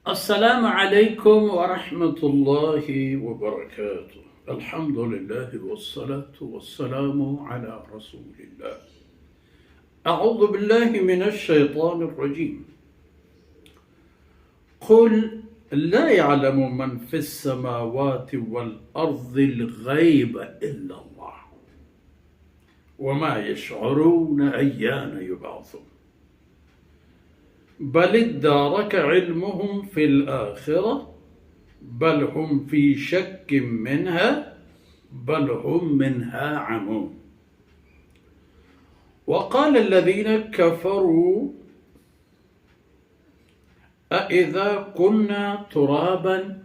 السلام عليكم ورحمة الله وبركاته. الحمد لله والصلاة والسلام على رسول الله. أعوذ بالله من الشيطان الرجيم. قل لا يعلم من في السماوات والأرض الغيب إلا الله وما يشعرون أيان يبعثون. بل ادارك علمهم في الآخرة بل هم في شك منها بل هم منها عمون. وقال الذين كفروا أإذا كنا ترابا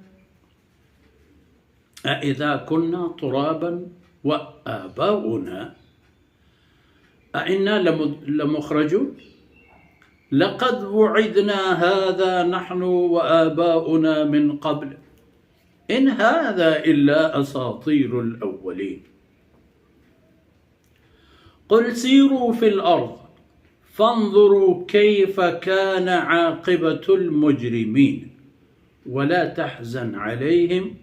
أإذا كنا ترابا وآباؤنا أإنا لم-، لمخرجون. لقد وعدنا هذا نحن وآباؤنا من قبل إن هذا إلا أساطير الأولين. قل سيروا في الأرض فانظروا كيف كان عاقبة المجرمين ولا تحزن عليهم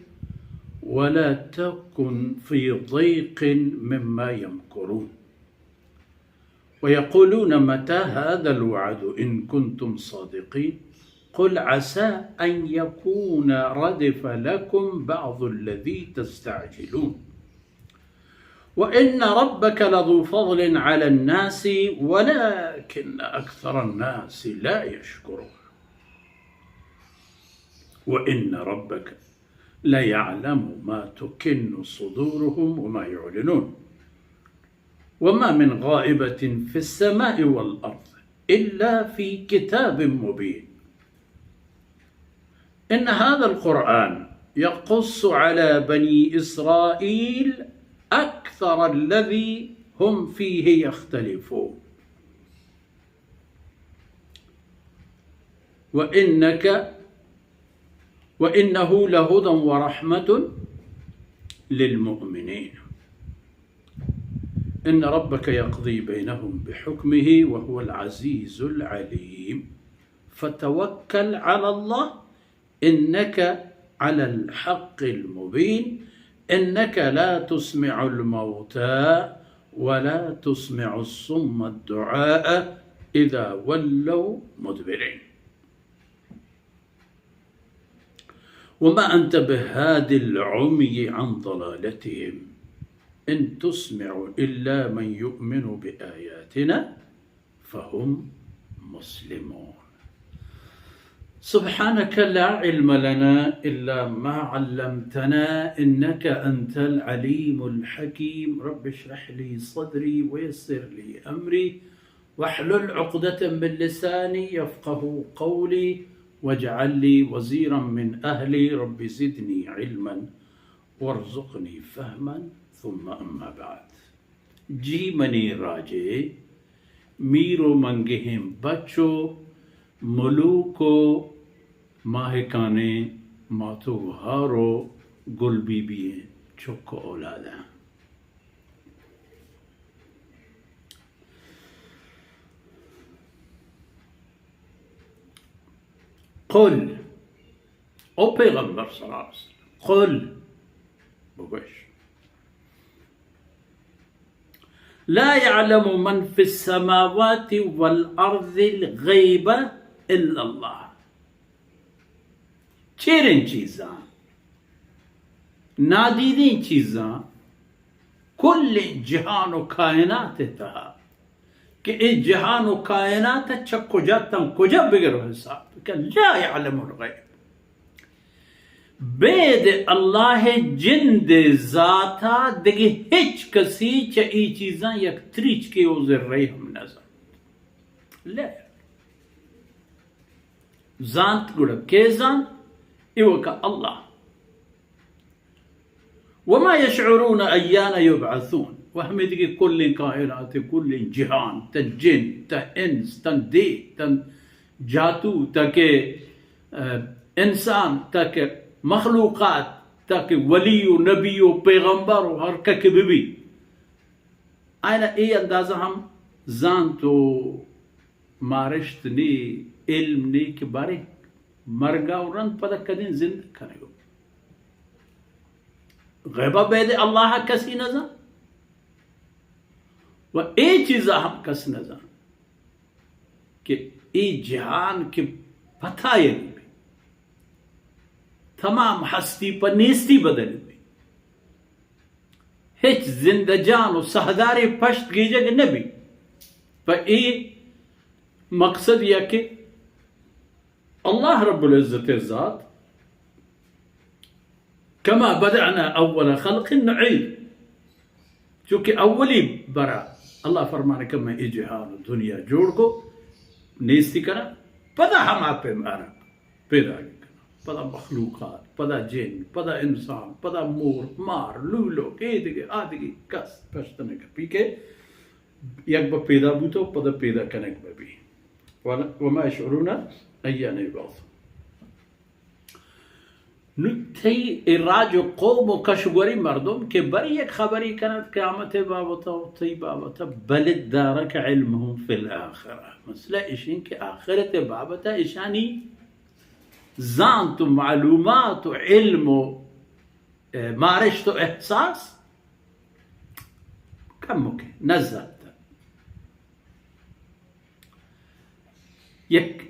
ولا تكن في ضيق مما يمكرون. ويقولون متى هذا الوعد إن كنتم صادقين. قل عسى أن يكون ردف لكم بعض الذي تستعجلون. وإن ربك لذو فضل على الناس ولكن أكثر الناس لا يشكرون. وإن ربك ليعلم ما تكن صدورهم وما يعلنون. وما من غائبة في السماء والأرض إلا في كتاب مبين. إن هذا القرآن يقص على بني إسرائيل أكثر الذي هم فيه يختلفون. وإنك وإنه لهدى ورحمة للمؤمنين. إن ربك يقضي بينهم بحكمه وهو العزيز العليم. فتوكل على الله إنك على الحق المبين. إنك لا تسمع الموتى ولا تسمع الصم الدعاء إذا ولوا مدبرين. وما أنت بهاد العمي عن ضلالتهم إن تسمع إلا من يؤمن بآياتنا فهم مسلمون. سبحانك لا علم لنا إلا ما علمتنا إنك أنت العليم الحكيم. رب اشرح لي صدري ويسر لي أمري واحلل عقدة من لساني يفقهوا قولي واجعل لي وزيرا من أهلي رب زدني علما وارزقني فهما ثم أما بعد. جی منی راجے، میر و منگہیں بچ و ملوک و ماہکانیں مات و گہار و گل بی بی ئیں چک و اولاداں۔ قل، او پیغمبر صلی اللہ علیہ وسلم، قل، بگوش، لا يعلم من في السماوات والأرض الغيب إلا الله. چیریں چیزاں، نادیدیں چیزاں، کل جہان و کائنات تہا کہ اے جہان و کائنات چہ کجا تاں کجا بگر و حساب کہ لا يعلم الغيب. بید اللہ جند ذاتا دگہ ہچ کسی چہ ای چیزاں یک تریچکے و ذرے ہم نزانت۔ لے زانت گڑا کے زانت؟ ایوکا اللہ۔ وما يشعرون أيان يبعثون، و ہمے دگہ کلیں کائنات، کلیں جہان، تاں جن، تاں انس، تاں دیگ، تاں جاتو، تاں کہ، اه، انسان، تاں کہ مخلوقات، تاں کہ ولی و نبی و پیغمبر و ہر کس کہ ببی، آئینا اے اندازہ ہم زانت و مارشت نی، علم نی کہ باریں مرگا و رند پدا کدیں زندگ کنگو؟ غیبا بید اللہ کسی نزان و اے چیزا ہم کس نزان کہ اے جہان کہ پتایگی بی، تمام ہستی پہ نیستی بدلی بی، ہچ زندہ جان و سہدارے پشت گیجگ نبی۔ پہ اے مقصد یا کہ اللہ رب العزت ذات، کما بدأنا اول خلق نعید، چونکہ اولی برا اللہ فرمانے کہ میں اے جہان و دنیا جوڑ کو، نیستی کرا، پدا ہما پہ مارا پیدا کرا، پدا مخلوقات، پدا جن، پدا انسان، پدا مور، مار، لولو، ایدگہ، آدگہ، کس پشت نہ کپی کہ یک بہ پیدا بوتو، پدا پیدا کنگ بہ بی۔ وما یشعرون ایان یبعثون۔ نو تئی اے راج و قوم و کشگوری مردم کہ بری یک خبری کنت قیامت بابتا و تئی بابتا، بل ادارک علمهم فی الآخرة۔ مسئلہ اشین کہ آخرت بابتا اشانی زانت و معلومات و علم و، اے، مارشت و احساس کمکے نزانت۔ یک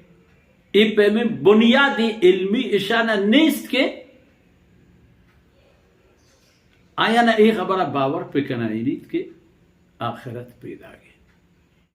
اے پیمیں بنیادی علمی اشانا نیست کہ آیانا اے خبرا باور پہ کنائینیت کہ آخرت پیداگی۔